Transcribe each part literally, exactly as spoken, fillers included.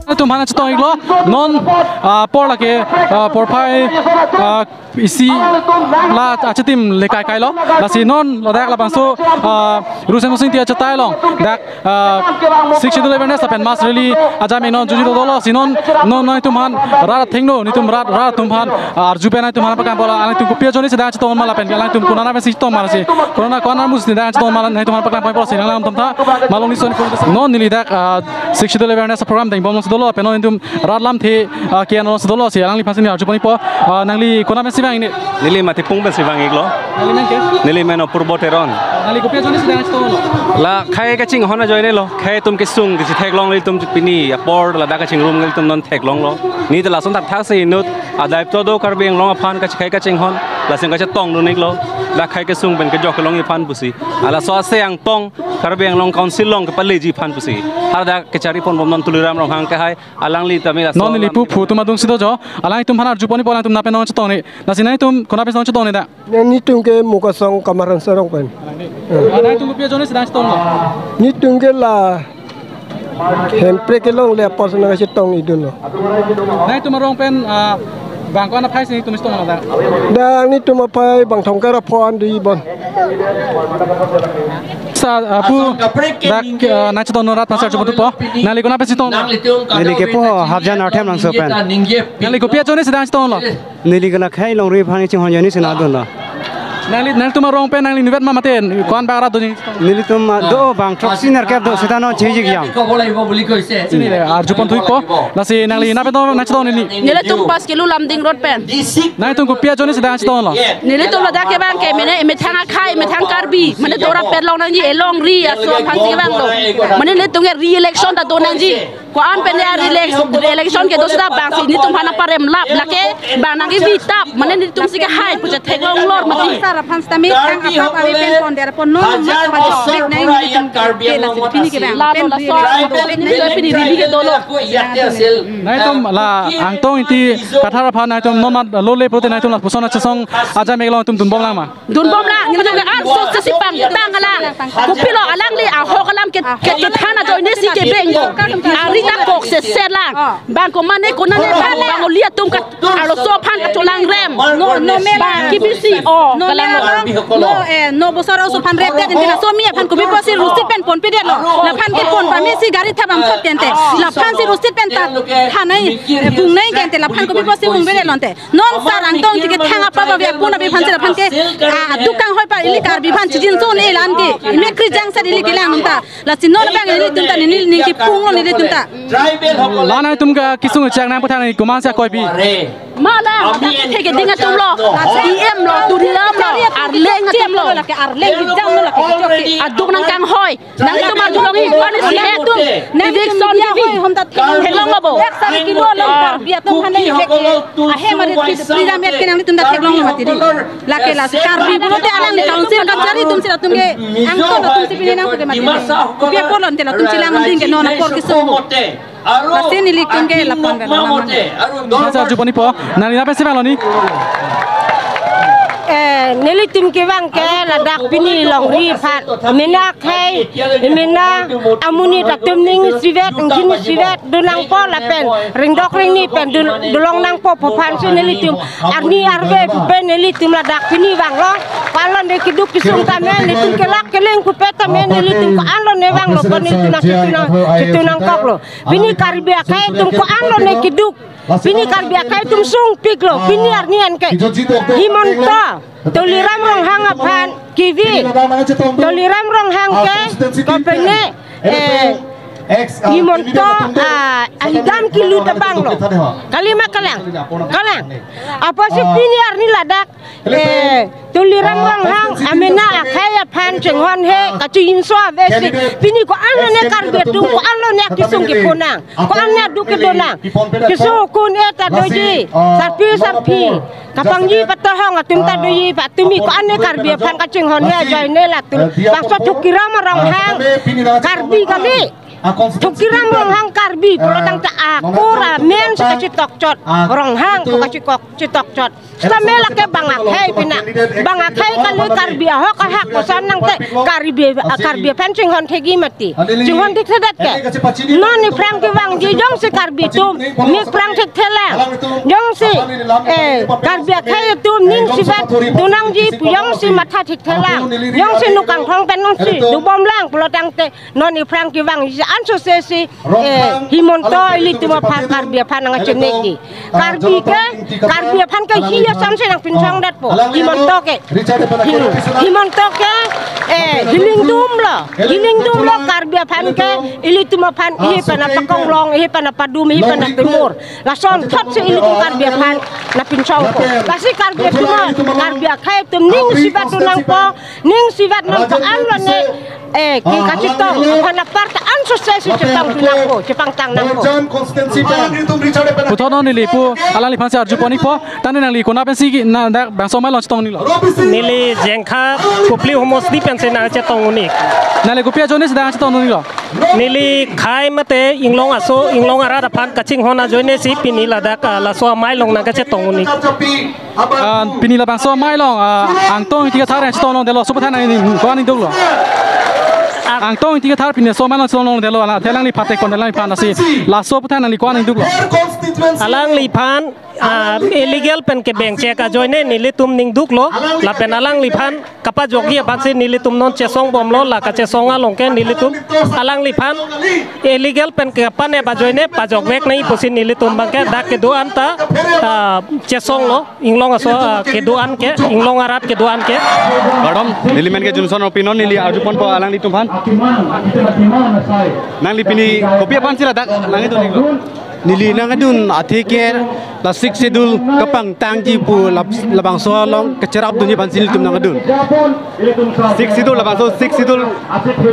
Atum aphan chetong iklo, non, ah, apor lake, ah, porphai, ah, isi la achitim le kai kailo, lasi non ladak labangso, ah, Ru Semsonsing Ingti achetai along dak, ah, Sixth Schedule awareness lapen mass rally ajam non juji dolo, si non, non nangtum aphan rat athengno, netum rat, rat atum aphan, ah, arju pen nangtum aphan paklang pola, alangtum kopi ajoine si dak chetong ma lapen alangtum konat pensi chetong ma, lasi konat konat mus si dak chetong ma, nangtum aphan paklang pola si nanglang atum tha, malong ni son. Non neli dak, ah, Sixth Schedule awareness program deng bom si dolo, pen non netum rat lamthe, ah, ke-en si dolo, si alangliphan si neli arju pon ikpo, ah, nangli konat pensi vang ini? Neli Matipung pensi vang iklo. Nangli men ke? Neli men Apurbo Teron. Nangli kopi ajoine si dak chetonglo? La khei kachinghon ajoine lo. Khei atum kesung, kisi theklong ilitum pini apor ladak kachingrum ilitum non theklonglo. Neli ta lason thakthak si inut adai to do Karbi Anglong aphan kachikhei kachinghon, lason kachetongdun iklo. Dak khei kesung pen kejok kelongji aphan pusi. Halaso ase angtong Karbi Anglong Council along kepaleji aphan pusi. Hadak kechari pon bom non Tuliram Ronghang kehai, alangli tame laso. Non neli pu phu atum adung si do jo, alangtum aphan arju pon ikpo, alangtum konat pen nangchetong ni. Lasi nangtum konat pen nangchetong ni dak? Netum ke Mukasong Kamarang Sarong pen. Ah, nangtum kopi ajoine si dak chetonglo? Netum ke la Hemprek kelong le apor si nangchetong idunlo. Nangtum arong pen, ah, bang ko-an aphai si netum chetonglo dak? Dak netum aphai bang thongkar apho an dui bon. Sa, ah, pu, dak, ah, nangchetong non rat aphan sa chubu tupo. Nangli konat pensi tong? Neli ke pu ho, Hapjan Arthem Langso pen. Nangli kopi ajoine si dak chetonglo? Neli ke la khei longri aphan chinghon ajoine si nangdunlo. Nangli, nangtum arong pen nangli inutvet ma mate ko-an bak rat dun? Nelitum, ah, do bang throk senior ke do seta non chejik jam. Sini le, arju pon thu ikpo. Lasi nangli konat pen nangchetong ni? Nelitum Pass Kilo Lumding Road pen. Nangtum kopi ajoine si dak chetonglo? Nelitum ladak kevang ke mane emethang akhei, emethang Karbi, mane dora pet long nangji, elongri aso aphan si kevanglo. Mane nelitum ke re-election ta do nangji. Ko-an pen ya re-elec-, re-election kedo seta bang si netum aphan aparem lap, lake bang nangkevi tap, mane netum si kehai pu chetheklong lor mati. Sar aphan sitame thang apap ave pen pon der pon non mat aphan chok bek nang netum ke lasi pini kevang. La pen lo, la so re-election do bek nang. Pini rally ke dolo. Nangtum la Angtong Ingti Kathar aphan nangtum non mat lo le pulote nangtum lapuson achesong ajam along netum dunbom lang ma? Dunbom lang, netum ke an so sesi pangtang alang. Kopilo alangli ahok alam ke, ke, kethan ajoine si kebeng bo. Ari ta kok se se lang. Bang ko mane konane bang, bang oli atum ka arloso aphan kacholangrem. No, no, me bang kibisi o, no, kalang me lo. Alang, no, eh, no bosar oso aphan rep det, laso mi aphan kopi pusi rusit pen ponpedetlo. Laphan ke pon pame si gari thap am thot tente. Laphan si rusit pen ta thanai, eh, bungnai tente, laphan kopi pusi bungpedetlo ante. Non sar Angtong Ingti ke thang apap ave apun ave aphan si laphan ke, ah, aduk kanghoi apar ili Karbi aphan chijinso ne ilan ke. Ime krijang sar ili kelang ta. Lasi non bang nelitum ta neli ning kipunglo nelitum ta. La nangtum ke kesung chak nang pathan ni komansi akoipi? Ma la, thek keding atumlo. E M lo, Tuliram lo, Arleng atumlo. Lake Arleng kijam lo lake. Aduk nang kanghoi. Nangtum arjulongji, ko-an isi he atum. Nang eviction media TV hoi hom ta theklong abo. Ek sari kilo along Karbi atum aphan nang ejek ke. Ahem arit ke freedom et ke nangtum ta theklong mati di. Lake la Karbi pulote alangli council kachari atum si latum ke. Angtong atum si pini nangtum ke mati di. Kopi apolon te latum chelang ding ke non apor kesung. Lasi nelitum ke lapon pen. Masa arju pon ikpo, nangli konat pensi vanglo ni? Eh, nelitum kevang ke ladak pini longri aphan. Mena khei, mena amonit atum ning isivet, inghin isivet, dun nangpo lapen ringdok ringni pen dun, dun long nangpo pu aphan si nelitum arni arve pupe nelitum ladak pini vanglo. Ko-an lone keduk kesung tame, nelitum kelak keleng pupe tame, nelitum ko-an lone vanglo, ko nelitum nang chitu nang, chitu nangkoklo. Pini Karbi akhei atum ko-an lone keduk. Pini Karbi akhei atum sungpiklo. Pini arni an ke Himanta, Tuliram Ronghang aphan kevi. Tuliram Ronghang ke kopine, eh, Himanta, ah, ahidam kelut abanglo. Kalima kalang. Kalang. Apotsi pini arni ladak Eh, Tuliram Ronghang, amena akhei aphan chinghon he, kachinso avesi. Pini ko-an lone Karbi atum, ko-an lone akesung keponang, ko-an lone aduk kedonang. Keso kun-e ta doji, sarpi sarpi, kapangji patohong atum ta doji, patumi ko-an lone Karbi aphan kachinghon he ajoine latum. Bangso Tuliram Ronghang, Karbi kali. Thukiram Ronghang Karbi pulo tangte akur amen si kachitokchot. Ronghang ko kachikok chitokchot. Seta me lake bang akhei pina. Bang akhei kali Karbi ahok ahak koson nangte Karbi, Karbi aphan chinghon thekji mati. Chinghon thekthedet ke. Non nephrang kevangji jongsi Karbi atum nephrang thekthelang. Jongsi, eh, Karbi akhei atum ning isivet donangji pu jongsi matha thekthelang. Jongsi nukangthong pen nonsi dobomlang pulo tangte non nephrang kevangji ansose si, eh, Himanta ilitum aphan Karbi aphan nangchenekji. Karbi ke, Karbi aphan ke hi asonsi nangpinsongdetpo. Himanta ke. Himanta ke, eh, hilingdumlo. Hilingdumlo Karbi aphan ke, ilitum aphan, ihi pen apakonglong, ihi pen apadum, ihi pen apimur. Lasonthotsi ilitum Karbi aphan nangpinsongpo. Lasi Karbi atum, Karbi akhei atum ning isivet donangpo, ning isivet nangpo anlo ne, eh, ke kachitong aphan apar ta ansose si chetong donangpo, chepangtang nangpo. Puthot non neli pu alangliphan si arjupon-ikpo, tangte nangli konat pensi ke na dak bangso amei along chetong nilo? Neli Jengkha Kopili homosti pensi nangchetong un-ik. Nangli kopi ajoine si dak chetong nilo? Neli khei mate inglong aso, inglong arat aphan kachinghon ajoine si pini ladak, ah, laso amei along nangkachetong un-ik. Ah, pini labangso amei along, ah, Angtong Ingti Kathar chetong longdetlo, laso aphuthak nangli ko-an ingduklo? Angtong Ingti Kathar pini laso amei along chetong longdetlo, alang, athe alangliphan thekpon alangliphan, lasi laso aphuthak nangli ko-an ingduklo? Alangliphan, ah, illegal pen kebeng chek ajoine nelitum ningduklo, lapen alangliphan kapajokji aphansi nelitum non chesongbomlo, la kachesong along ke nelitum alangliphan illegal pen kepanep ajoine pajokvek nangji pusi nelitum abangke dak kedo-an ta, ah, chesonglo, inglong aso, ah, kedo-an ke, inglong arat kedo-an ke. Kardom, neli men ke Johnson Rongpi, non neli arjuponpo alanglitum aphan. Nangli pini kopi aphansi ladak nangkedun-iklo? Neli nangkedun athe ke la Sixth Schedule kapangtangji pu lab-, labangso along kacherapdunji aphansi nelitum nangkedun. Sixth Schedule labangso, Sixth Schedule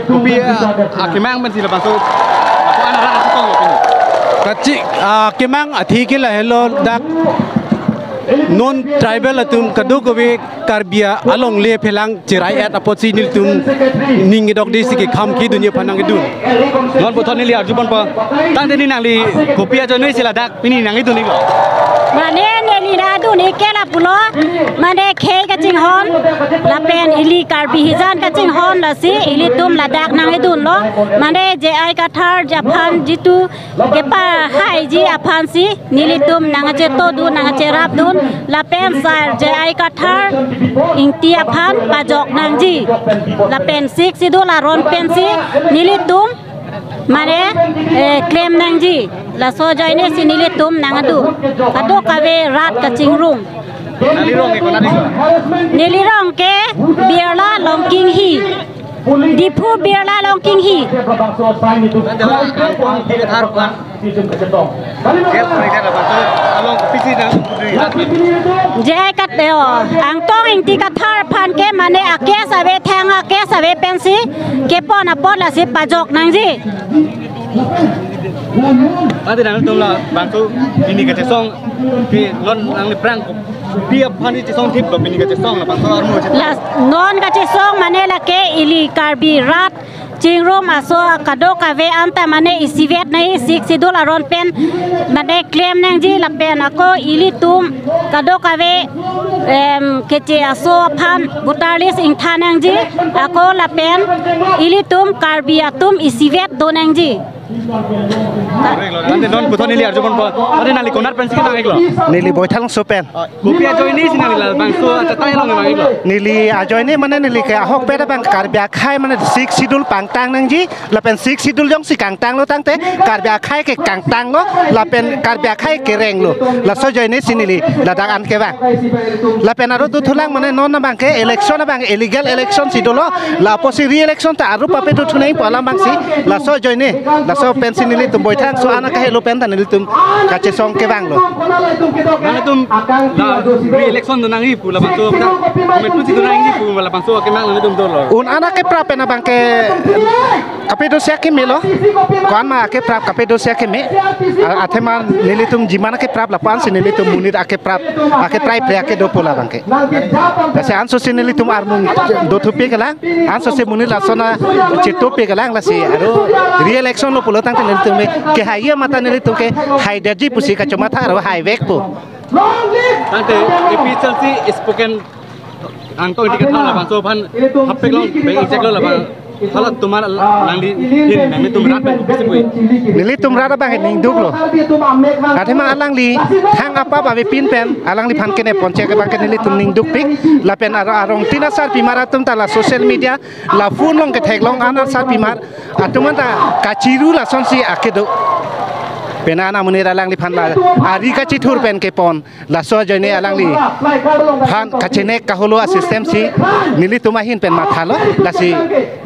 kopi, ah, akemang pensi labangso, ako anarak asukong lo pini? Kachi, ah, akemang athe ke lahelo dak non tribal atum kadokave Karbi alongle aphelang cherai-et apotsi nelitum ning kedokde si kekham kedunji aphan nangkedun. Non puthot neli arjuponpo, tangte neli nangli kopi ajoine si ladak pini nangkedun-iklo? Mane neli nangdun-ik ke lapulo, mane khei kachinghon, lapen ili Karbi hijan kachinghon, lasi ilitum ladak nangkedunlo, mane J I Kathar aphan jitu kepahaiji aphansi nelitum nangchetodun, nangcherapdun, lapen Sir J I Kathar Ingti aphan pajok nangji, lapen Sixth Schedule aron pensi nelitum mane, eh, claim nangji, laso ajoine si nelitum nangkedun. Kadokave rat kachingrum. Nangli rong ke konat-iklo? Neli rong ke Birla Longkinghi. Diphu Birla Longkinghi. Tangte la Angtong Ingti Kathar aphan jail pori ke labangso along kopisi nang pudri rat? J I Kat-, eh, oh, Angtong Ingti Kathar aphan ke mane a-case ave, thang a-case ave pensi kepon apot lasi pajok nangji. Tangte nangtum labangso pini kachesong ke non nangliphan kopi aphansi chesongthiplo pini kachesong labangso armu chetong? La non kachesong mane lake ili Karbi rat chingrum aso kadokave anta mane isivet nangji, Sixth Schedule aron pen mane claim nangji, lapen ako ilitum kadokave, em, keche aso aphan voter list ingthan nangji, ako lapen ilitum Karbi atum isivet do nangji. Tangte non puthot neli arjuponpo. Tangte nangli konat pensi nang-iklo? Neli Boithalangso pen. Kopi ajoine si nangli labangso achatai along nang-iklo? Neli ajoine mane neli ke ahokpet abang Karbi akhei mane Sixth Schedule pangtang nangji, lapen Sixth Schedule jongsi kangtanglo tangte Karbi akhei ke kangtanglo, lapen Karbi akhei kerenglo. Laso ajoine si neli ladak an kevang. Lapen aro dothulang mane non abangke election abang illegal election si dolo, la apotsi re-election ta aro pape dothunang pu alam abangsi, laso ajoine, laso labangso pensi nelitum boithang so anak kahelo pen ta nelitum kachesong kevanglo. Nanglitum la re-election do nangji pu labangso, komat pusi do nangji pu labangso kemang nanglitum dolo. Un anak keprap pen abangke kapedo sia kemelo. Ko-an ma keprap kapedo sia keme. A-, athema nelitum jiman keprap lapu-ansi nelitum monit akeprap, akeprai pre ake dopo labangke. Lasi ansosi nelitum armung dothupi kelang, ansosi monit lason a chetopi kelang lasi aro re-election lo pulo tangte nelitum ke hai ya mata nelitum ke hai daji pusi kachomatha aro haivekpo. Tangte A P H L C spoken angtong di kethang labangso aphan hapek long beng ijek lo labang. Hala tomar nangli hin nangli tum rat pen kopisi pu-i? Nelitum rat abang ningduklo. Athema alangli thang apap avepin pen alangliphan kenep ponche abangke nelitum ningdukpik. Lapen aro arong tin asarpimar atum ta la social media la phone along ketheklong an asarpimar atum anta kachiru lasonsi akedo. Penang amonit alangliphan la ari kachithur pen kepon. Laso ajoine alangliphan kachenek kaholo a-system si nelitum ahin pen mathalo, lasi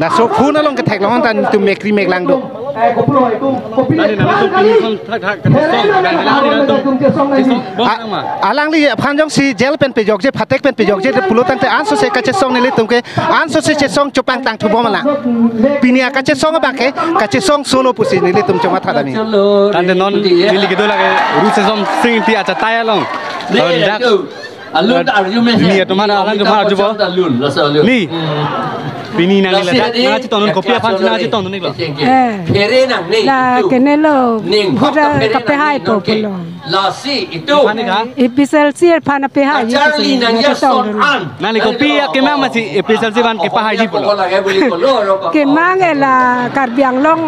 laso phone along ketheklong ta nelitum mekri meklang do. Nani nangtum pini son thak thak kachesong, nani nangtum chesong bom A-, nang ma? Alangliphan jongsi jail pen pejokje, phatek pen pejokje pulo tangte ansose kachesong nelitum ke ansose chesong chopangtang thubom alang. Pini akachesong abangke kachesong solo pusi nelitum chomatha dami. Tangte non neli kedo lake Ru Sejom Sing Ingti achatai along. Dak alun arju mesen. Ni atum alang atum arju bo. Ni. Pini nangli ladak nangchetongdun kopi aphan nangchetongdun iklo? Eh. Phere nang ni. La itu. Kenelo. Ning. Huda hokta phere nang kapehai ni po nonke pulo. Lasi itu. Aphan ikha? A P H L C aphan apehai. Acharli nang ya nangchetongdun. Son an. Nangli kopi akemang masi A P H L C aphan kepahai di pulo. Kemang e la Karbi Anglong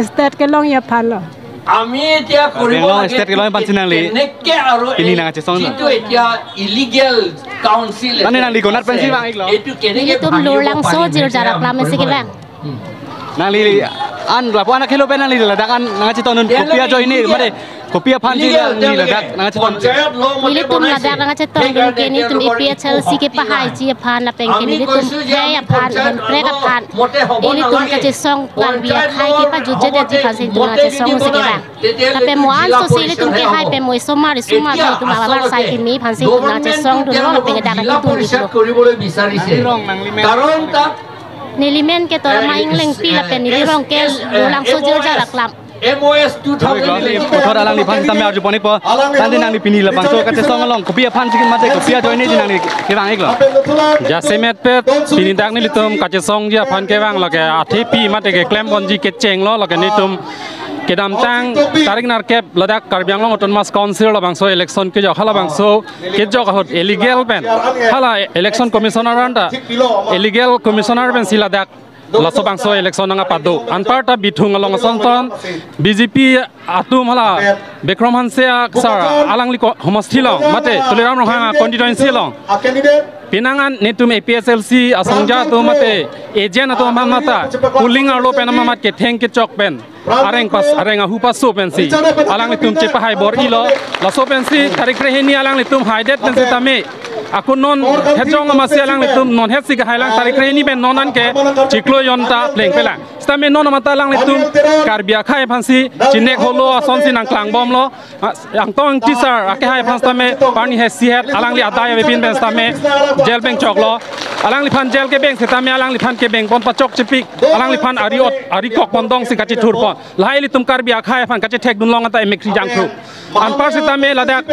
state kelong ya aphan lo. আমি এতিয়া কৰিব Bangalore লাগে state kelong aphan si nangli কেনেকে আৰু pini এই nangchetong na? যিটো এতিয়া illegal council Mane আছে, nangli konat pensi vang iklo? এইটো কেনেকে Nelitum ভাঙিব Lurlangso পাৰিম, Jirja সেইটোৱে Raklam আমি isi কৰিব kevang. লাগিব। Nangli an lapu anak helo pen nangli ladak an nangchetongdun kopi ajoine, mane kopi aphan si nangli ladak nangchetong? Panchayat ল মতে Nelitum বনাইছে। Ladak nangchetongdun ke nelitum সেইকাৰণে তেওঁলোকৰ A P H L C এইটো অসুবিধা। Kepahai ji aphan lapen ke আমি nelitum কৈছো যে hai আমি aphan, পঞ্চায়ত ল Hemprek aphan, মতে হ'ব nelitum নোৱাৰে। Kachesong Karbi Pঞ্চায়ত ল akhai kepajutje মতে ji aphan si nelitum গোটেই nangchesong দিব isi নাই। Kevang. তেতিয়াহ'লে Lapen mo জিলা ansose পৰিষদ nelitum হে kehai হ'ব। Pen mo isomar isomar এতিয়া nelitum abar আচলতে sai kemi aphan si nelitum গভৰ্ণমেণ্টটো nangchesongdunlo lapen ke dak জিলা nelitum পৰিষদ diklo. কৰিবলৈ বিচাৰিছে। Nangli rong, nangli men. কাৰণ তাত Neli men ke Torama Inglengpi lapen neli rong ke Lurlangso Jirja Raklam. M O' S two thousand twenty two Puthot alangliphan tame arjupon ikpo. Tangte nangli pini labangso kachesong along kopi aphan si mate kopi ajoine si nangli kevang iklo? Jasemet pet pini dak nelitum kachesongji aphan kevang lake athepi mate keklem ponji kechenglo lake nelitum kedamtang tarik nerkep ladak Karbi Anglong Autonomous Council labangso election kejok halabangso kejok ahut illegal pen hala election commissioner anta illegal commissioner pensi ladak laso bangso election nangkepado. Anparta Bithung along asonton B J P atum hala Bikram Hanse sir alangli ko homosti along mate Tuliram Ronghang constituency along penang an nelitum A P H L C asongja atum mate agent atum amat mata polling arlo pen amat ketheng kechok pen areng pas areng ahu paso pensi alanglitum chepahai bor-ilo. Laso pensi tarik krehini alanglitum haidet pensi tame ako non hejong amasi alanglitum non hetsi kehailang tarik krehini pen non anke chiklo jonta plengpelang. Sitame non amata alanglitum Karbi akhai aphansi chinek holo asonsi nangklangbomlo. Ah, angtong angti sar akehai aphan sitame pani hesi het alangli adai avepin pen sitame jail beng choklo. Alangliphan jail kebeng sitame alangliphan kebeng pon pachok chepik. Alangliphan ari ot ari kok pondong si kachithur pon. Lahai ilitum Karbi akhai aphan kachethekdun long anta emekri jangthu. Anpar sitame ladak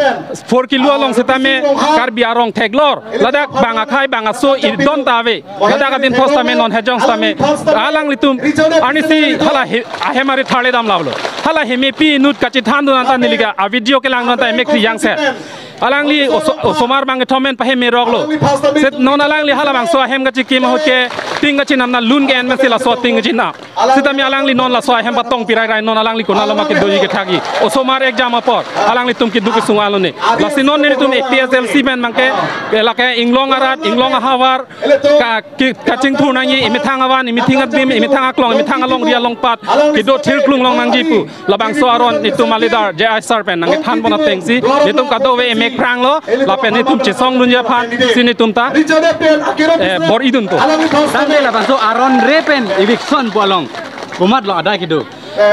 four kilo along sitame Karbi arong theklor. Ladak bang akhai bang aso idon ta ave. Ladak adin pos tame non hejong tame alanglitum arnisi hala he-, ahem ari tharle dam lavlo. Hala hemepi inut kachethandun anta neli ke a video kelangdun anta emekri jangse. Alangli oso-, osomar bang kethomen pahemeroklo. Set non alangli halabangso ahem kachikim ahut ke ting kachinam na lun ke en mesi laso ting kachinam. Sitame alangli non laso ahem patong pirai rai non alangli konatlo ma kedoji kethakji. Osomar exam apor alanglitum keduk kesung alone. Lasi non nelitum A P H L C pen mangke, eh, lake inglong arat, inglong ahavar, ka-, ki-, kachingthur nangji, imethang avan, imethang adim, imethang aklong, imethang alongri alongpat, kedo thirklung long nangji pu. Labangso aron nelitum a leader J I sir pen nangkethan pon atengsi, nelitum kadokave emek pranglo, lapen nelitum chesongdunji aphan, si nelitum ta, eh, bor-idun to. Tangte labangso aron re pen eviction pu along komatlo adai kedo?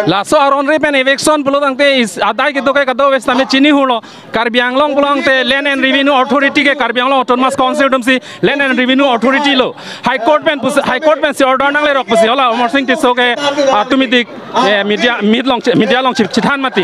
Laso aron re pen eviction pulo tangte is adai kedo ke kado wes tame chini hulo. Karbi Anglong pulo tangte Land and Revenue Authority ke Karbi Anglong Autonomous Council atumsi Land and Revenue Authority lo. High Court pen pusi, High Court pensi order nanglerok pusi hala Amarsing Tisso ke, ah, tumi dik, eh, media, media along, media along chip chithan mati.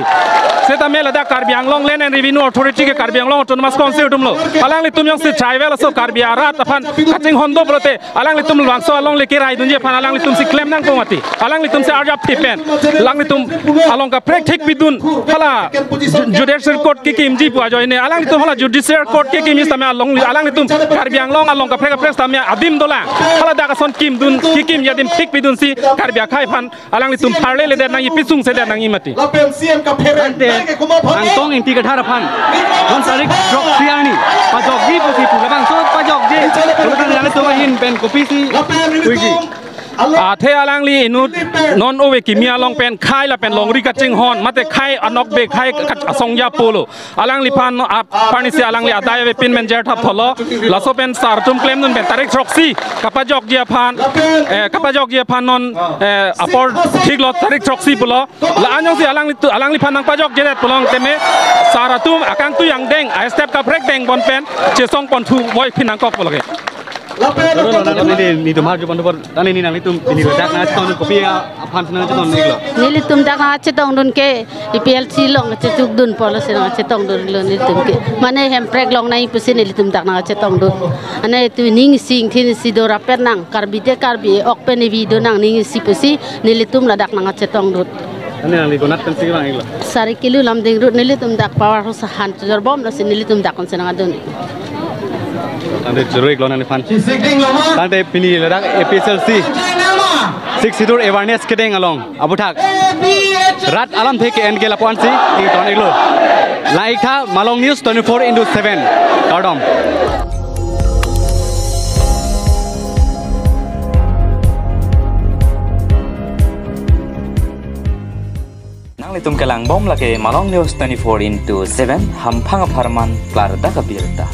Setame ladak Karbi Anglong Land and Revenue Authority ke Karbi Anglong Autonomous Council atum lo. Alanglitum jongsi tribal aso Karbi arat aphan kachinghon do pulote alanglitum labangso alongle keraidunji aphan alanglitumsi klem nangpo mati. Alanglitumsi arjap thipen alanglitum along kaprek thik pidun hala ju-, Judicial Court kekimji pu ajoine alanglitum hala Judicial Court kekimji tame along alanglitum Karbi Anglong along kaprek kaprek tame adim dolang. Hala dak ason kimdun kekimji adim thik pidunsi Karbi akhei aphan alanglitum pharle ledet nangji, pisung sedet nangji mati. Lapen C M kapherek Ante, nang ke kuma phone. Angtong Ingti Kathar aphan non tarik throksi arni pajokji pusi pu labangso pajokji. Lapen nanglitum ahin pen kopisi lapen puji. Athe alangli inut non ove kimi along pen khei lapen longri kachinghon mate khei anokbe khei ka-, asong japo lo. Alangliphan ap-, apharnisi alangli adai avepin men jer thap tholo. Laso pen sar atum klemdun pen tarik throksi kapajokji aphan, eh, kapajokji aphan non, eh, apor thik lo tarik throksi pulo. La-an jongsi alanglitu-, alangliphan nangpajokjedet pulo tame sar atum akangtui angdeng, a-step kaprek deng bon pen chesong ponthu voiphin nangkok pulo ke. Lapen Neli, nelitum harju ponthu por, tani neli nanglitum, neli ladak nangchetong kopi aphan nangchetonglo. Nelitum dak nangchetongdun ke A P L C along chetukdun pulo si nangchetongdunlo nelitum ke. Mane Hemprek along nai pusi nelitum dak nangchetongdun. Ane tu ning sing thin si do rapet nang Karbi te Karbi ok pen evi do nang ning si pusi nelitum ladak nangchetongdun. Tani nangli konat pensi vang iklo. Sari kilu lam ding rut nelitum dak power house han chujor bom lo si nelitum dak konsi nangdun. Tangte churui iklo nangliphan. Tangte pini ladak A P H L C Sixth Schedule awareness kedeng along aputhak rat alamthe ke-en ke lapu-ansi ington iklo. Lang-ik tha Malong News twenty-four into seven. Kardom. Nanglitum kelang bom lake Malong News twenty-four into seven, hamphang apharman klardak abirta.